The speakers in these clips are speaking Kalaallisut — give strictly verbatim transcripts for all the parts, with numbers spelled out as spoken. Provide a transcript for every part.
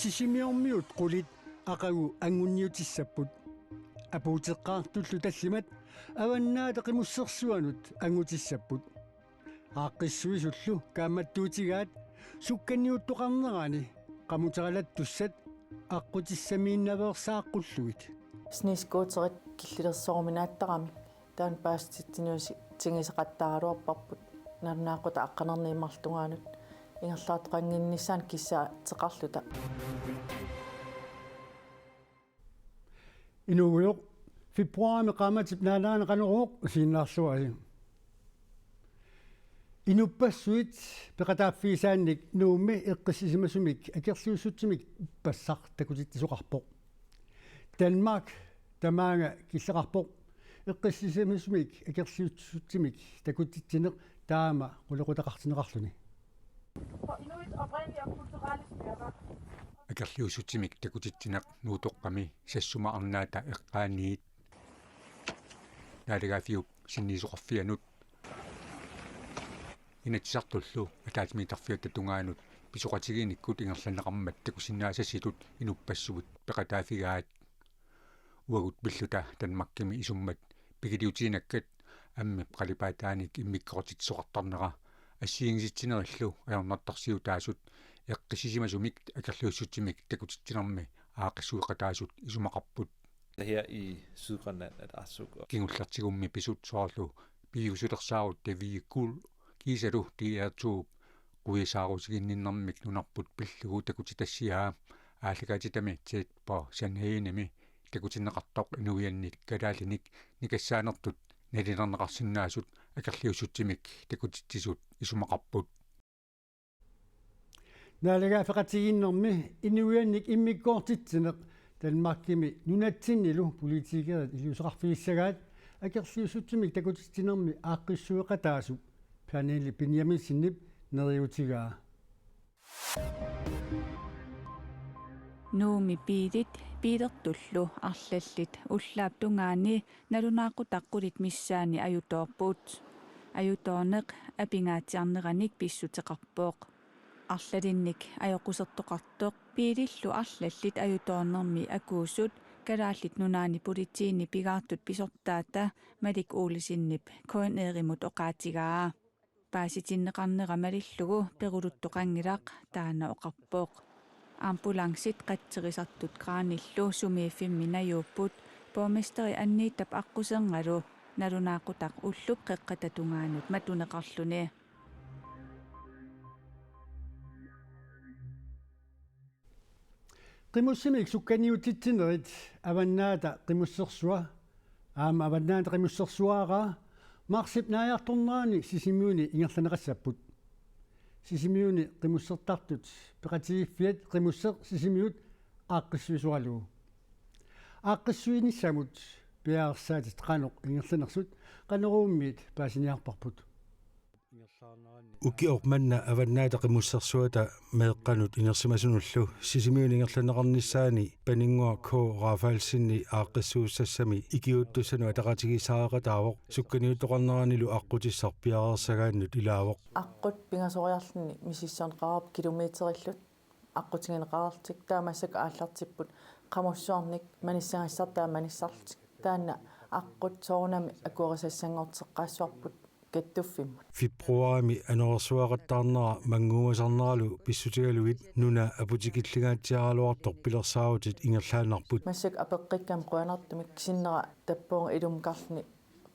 Sisimiormiut qulit aqagu anguniutissapput. Apuuteqqaartullu tallimat Avannaata Qimussersuanut angutissapput. Aaqqissuisullu kaammattuutigaat sukkaniuttoqarnerani qamuteralattussat aqqutissamiinnaveersaaqqullugit. Snescooterit killilersoruminaattarami taanna paasititsiniusi-, tigiseqattaaraluarparput nalunaaqutaq aqqanerniit marlungaanut ingerlaartoqannginnissaanut kissaateqarluta. Inuugujoq, februarimi qaammatip naalaani Qanorooq isiginnaarluarisi. Inuppassuit peqataaffigisaannik Nuummi eqqissisimasumik akerliussutsimik ippassaq takutitsisoqarpoq. Danmark tamaanga killeqarpoq eqqissisimasumik akerliussutsimik takutitsineq taama qulequtaqartinneqarluni. Akerliussutsimik takutitsineq Nuutoqqami Sassuma Arnaata eqqaaniit Naalagaaffiup sinniisoqarfianut Inatsisartullu ataatsimiittarfiata tungaanut pisoqatigiinnikkut ingerlanneqarmat takusinnaasassitut inuppassuit peqataaffigaat. Uagut pilluta Danmarkimi isummat pigiliutiinakkat ammip qalipaataanik immikkoortitsisoqartarnera assigiinngitsitsinerillu ajornartorsiutaasut eqqissisimasumik akerliussutsimik takutitsinermi aaqqissueqataasut isumaqarput. Her i Sydgrønland, at Arsuk og kingullertigummi pisut soorlu piviusulersaarut David Kuhl kiisalu D R to quiasaarutiginninnermik nunarput pillugu takutitassiaa aallakaatitami tæt på sandhedimi takutinneqartoq inuiannik kalaallinik nikassaanertut nalilerneqarsinnaasut akerliussutsimik takutitsisut isumaqarput. Naalagaaffeqatigiinnermi inuiannik immikkoortitsineq Danmarkimi nunatsinnilu politikerit iliuuseqarfigissagaat akerliussutsimik takutitsinermi aaqqissueqataasup Pernille Benjaminsenip neriuutigaa. Nuummi biilit biilertullu arlallit ullaap tungaani nalunaaqutaq qulit missaanni ajutoorput. Ajutoorneq apingaatsiarneranik pissuteqarpoq. Arlalinnik ajoqusertoqartoq biilillu arlallit ajutoornermi akuusut Kalaallit Nunaanni Politiinit pigaartut pisortaata Malik Olsenip K N R-imut oqaatigaa. Paasitinneqarnera malillugu peruluttoqanngilaq, taanna oqarpoq. Ambulancit qatserisartut kranillu sumiiffimmi najuupput borgmesteri Anniittap aqqusernalu nalunaaqutaq ullup qeqqata tungaanut matuneqarluni. Qimussimik sukkaniutitsinerit Avannaata Qimussersua aamma Avannaata Qimussersuaraa marsip naajartornerani Sisimiuni ingerlanneqassapput. Sisimiuni qimussertartut peqatigiiffiat Qimusseq Sisimiut aaqqissuisoralugu. Aaqqissuinissamut piareersaatit qanoq ingerlanersut Qanoruummiit paasiniarparput. Ukioq manna Avannaata Qimussersuata meeqqanut inersimasunullu Sisimiuni ingerlanneqarnissaani Paninnguaq K. Rafaelsenip aaqqissuussassami ikiuuttussanut ataqatigiissaareqataavoq sukkaniuttoqarneranilu aqqutissaq piareersagaannut ilaavoq. Aqqut pingasoriarluni misissorneqareerput kilometerillu aqqutigineqareerlutik, taava massakkut aallartipput qamussuarnik manissagassartaa manissarlutik. Taanna aqqut soorunami akuerisassanngorteqqaassavarput kattuffimmut. Februarimi anorersuaqattaarnera mannguumasarneralu pissutigalugit nuna aputikillingaatsiaraluartoq pilersaarutit ingerlaannarput. Massakkut apeqqikkami qujanartumik sinnera tappuunga ilummukarluni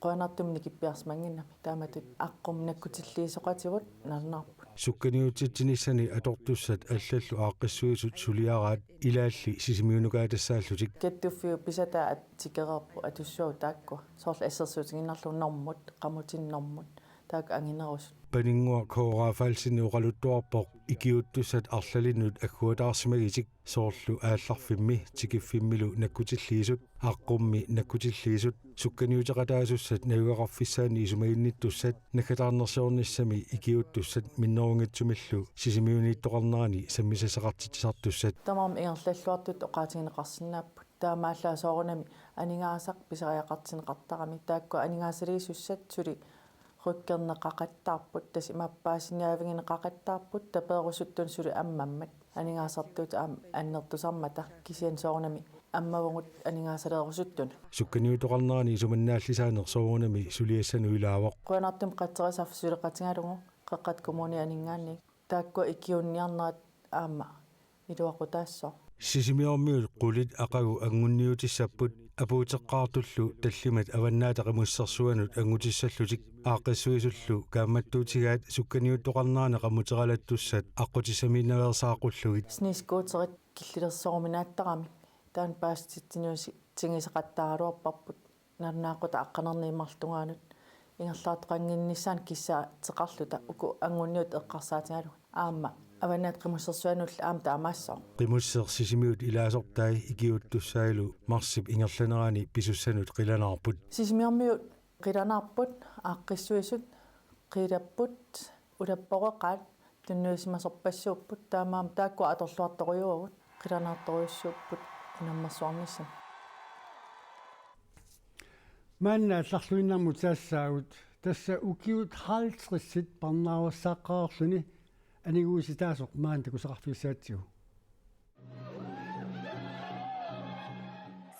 qujanartumik nikippiarsimannginnami. Taamatut aqqummi nakkutilliisoqatigut nalunarput. Sukkaniutitsinissani atortussat allallu aaqqissuisut suliaraat ilaalli Sisimiunukaatassaallutik. Kattuffiup pisataa at-, tikereerpoq atussuagut taakkua. Soorlu assersuutigiinnarlugu normut, qamutinut normut, taakku anginerusut. Paninnguaq K. Rafaelsenip oqaluttuarpoq ikiuuttussat arlalinnut agguataarsimagitik, soorlu aallarfimmi tikiffimmilu nakkutilliisut, aqqummi nakkutilliisut, sukkaniuteqataasussat najugaqarfissaanni isumaginnittussat, naggataarnersiornissami ikiuuttussat minnerunngitsumillu Sisimiuniittoqarnerani sammisassaqartitsisartussat. Tamarmik ingerlalluartutut oqaatigineqarsinnaapput. Taamaallaat soorunami aningaasaq pisariaqartinneqartarami. Taakku aningaasaliisussat suli Ryggerneqaqattaarput, tassa imaappa paasiniaavigineqaqattaarput, tapeerusuttunut suli ammammat. Aningaasartuutit aamma annertusarmata, kisianni soorunami ammavugut aningaasaleerusuttunut. Sukkaniuttoqarnerani isumannaallisaaneq soorunami suliassanut ilaavoq. Qujanartumik qatserisarfik suleqatigalugu Qeqqata Kommunia aninngaanniit. Taakkua ikiuunniarnerat aamma iluaqutaassooq. Sisimiormiut qulit aqagu anngunniutissapput, apuuteqqaartullu tallimat Avannaata Qimussersuanut angutissallutik. Aaqqissuisullu kaammattuutigaat sukkaniuttoqarnerani qamuteqalattussat aqqutissamiinnaveersaaqqullugit. Snescooterit killilersoruminaattaramik taanna paasititsiniusi-, tigiseqattaaraluarparput. Nalunaaqutaq aqqanerniit marlungaanut ingerlaartoqannginnissaanut kissaateqarluta uku anngunniutit eqqarsaatigalugit. Aamma Avannaata Qimussersuanullu aamma taamaassooq. Qimusseq Sisimiut ilaasortai ikiuuttussaalu marsip ingerlanerani pisussanut qilanaarput. Sisimiormiut qilanaarput, aaqqissuisut qilapput, ulapporeqaat tunniusimasorpassuupput, taamaammat taakkua atorluartorujuuvugut, qilanaartorujussuupput unammersuarnissami. Maanna allarluinnarmut saassaagut, tassa ukiut halvtredsit parnaarussaaqqareerluni aniguisitaasoq maani takusaqarfigissagatsigu.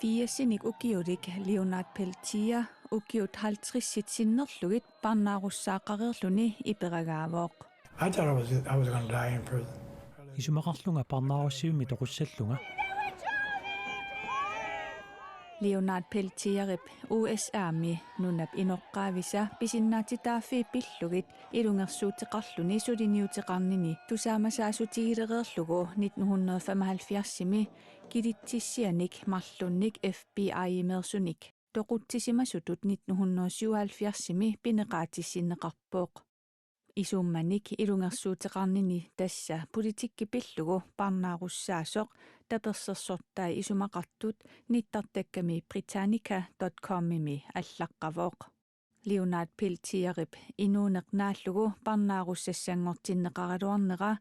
Firsinik ukiulik Leonard Peltier ukiut halvtredsit sinnerlugit parnaarussaaqqareerluni iperagaavoq. I thought I was, I was gonna die in prison. Isumaqarlunga parnaarussivimmi toqussallunga. Leonard Peltierip U S A-mi nunap inoqqaavisa pisinnaatitaaffii pillugit ilungersuuteqarluni suliniuteqarnini tusaamasaasutigilereerlugu nitten hundrede femoghalvfjerdsimi kilitsissianik marlunnik F B I-imeersunik toqutsisimasutut nitten hundrede syvoghalvfjerdsimi pineqaatissinneqarpoq. Isummanik ilungersuuteqarnini tassa politikki pillugu parnaarussaasoq tapersersortai isumaqartut nittartakkami Britannica dot com-imi allaqqavoq. Leonard Peltierip inuuneq naallugu parnaarussassanngortinneqaraluarnera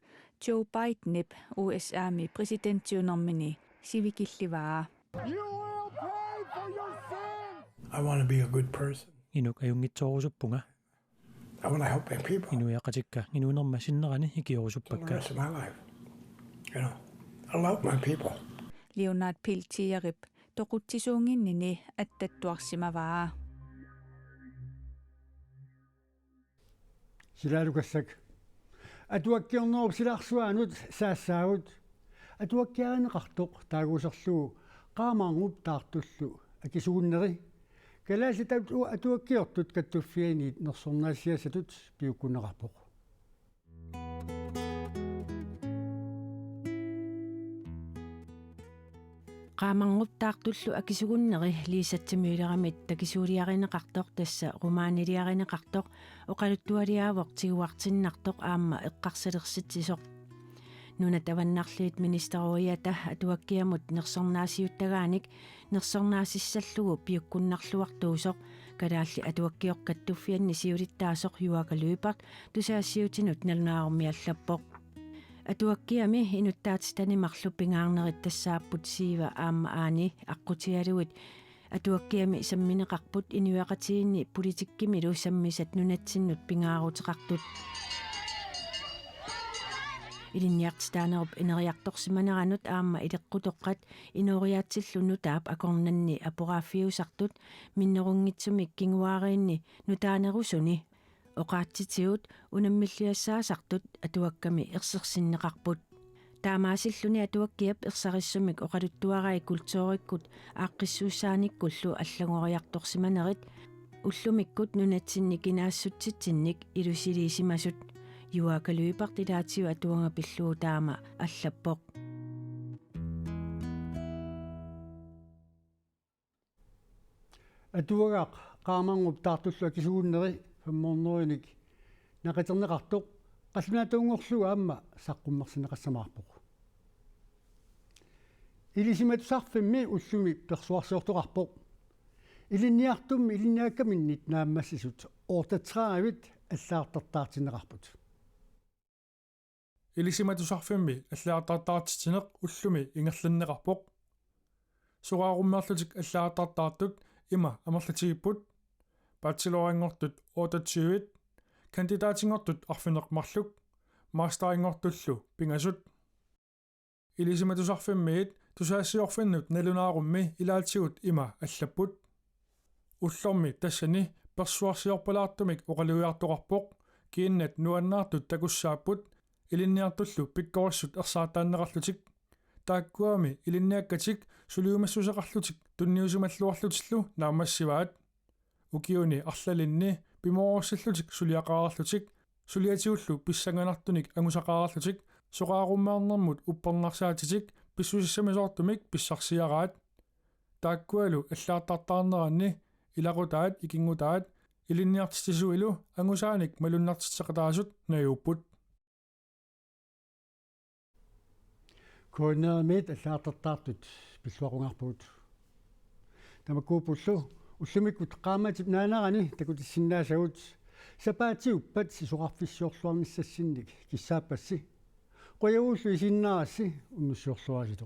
Joe Bidenip U S A-mi præsidentiunermini sivikillivaa. You will pay for your sins. I want to be a good person. Inuk ajunngitsoorusuppunga. I want to help my people. Inuiaqatikka inuunerma sinnerani for the ikiorusuppakka. Rest of my life. You know, I love my people. Leonard Peltierip toqutsisuunnginnini attattuarsimavaa. Silaalukassak. Atuakkiornerup silarsuaanut saassaagut. Atuakkiarineqartoq taaguuserlugu Qaamarngup Taartullu akisugunneri. Kalaallit atu-, atuakkiortut kattuffianniit nersornaassiassatut piukkunneqarpoq. Qaamarngup Taartullu akisugunneri Liisa Møllerimit takisuuliarineqartoq, tassa romaniliarineqartoq, oqaluttualiaavoq tiguartinnartoq aamma eqqarsalersitsisoq. Nunat Avannarliit Ministeruariata atuakkiamut nersornaasiuttagaanik nersornaasissallugu piukkunnarluartuusoq Kalaallit Atuakkiortut Kattuffianni siulittaasoq Juaaka Lyberth tusagassiuutinut nalunaarummi allappoq. Atuakkiami inuttaatitani marluk pingaarnerit tassaapput Siiva aamma Aani aqqutigalugit. Atuakkiami sammineqarput inuiaqatigiinni politikkimilu sammisat nunatsinnut pingaaruteqartut. Ilinniartitaanerup ineriartorsimaneranut aamma ileqqutoqqat inooriaatsillu nutaap akornanni aporaaffiusartut minnerunngitsumik kinguaariinni nutaanerusuni oqaatsitigut unammilliassaasartut atuakkami ersersinneqarput. Taamaasilluni atuakkiap ersarissumik oqaluttuarai kulturikkut aaqqissuussaannikkullu allagoriartorsimanerit ullumikkut nunatsinni kinaassutsitsinnik ilusiliisimasut. Juaaka Lyberth ilaatigut atuagaq pillugu taama allappoq. Atuagaq Qaamarngup Taartullu akisugunneri femhundredenik naqiterneqartoq qallunaatuunngorlugu aamma saqqummersinneqassamaarpoq. Ilisimatusarfimmi ullumi persuarsiortoqarpoq. Ilinniartummi ilinniakkaminnit naammassisut otteogtredive allagartartaartinneqarput. Ilisimatusarfimmi allagartartaartitsineq ullumi ingerlanneqarpoq. Soraarummeerlutik allagartartaartut ima amerlatigipput: bachelorinngortut otteogtyve, kandidaatinngortut arfineq-marluk, masterinngortullu pingasut. Ilisimatusarfimmiit tusagassiorfinnut nalunaarummi ilaatigut ima allapput: Ullormi tassani persuarsiorpalaartumik oqalugiartoqarpoq, kiinnat nuannaartut takussaapput, ilinniartullu pikkorissut ersaartaanneqarlutik. Taakkuami ilinniakkatik suliumassuseqarlutik tunniusimalluarlutillu naammassivaat. Ukiuni arlalinni pimoorussillutik suliaqareerlutik, suliatigullu pissanganartunik angusaqareerlutik, soqarummeernermut uppernarsaatitik pissusissamisoortumik pissarsiaraat. Taakkualu allagartartaarneranni ilaqutaat, ikinngutaat ilinniartitsisuilu angusaanik malunnartitseqataasut najuupput. K N R-imiit allagartartaartut pilluaqqunngarpugut. Tamakkuuppullu ullumikkut qaammatip naanerani takutissinnaasagut sapaatiuppat sisorarfissiorluarnissassinnik kissaappassi. Qujavullu isiginnaarassi, unnussiorluaritsi.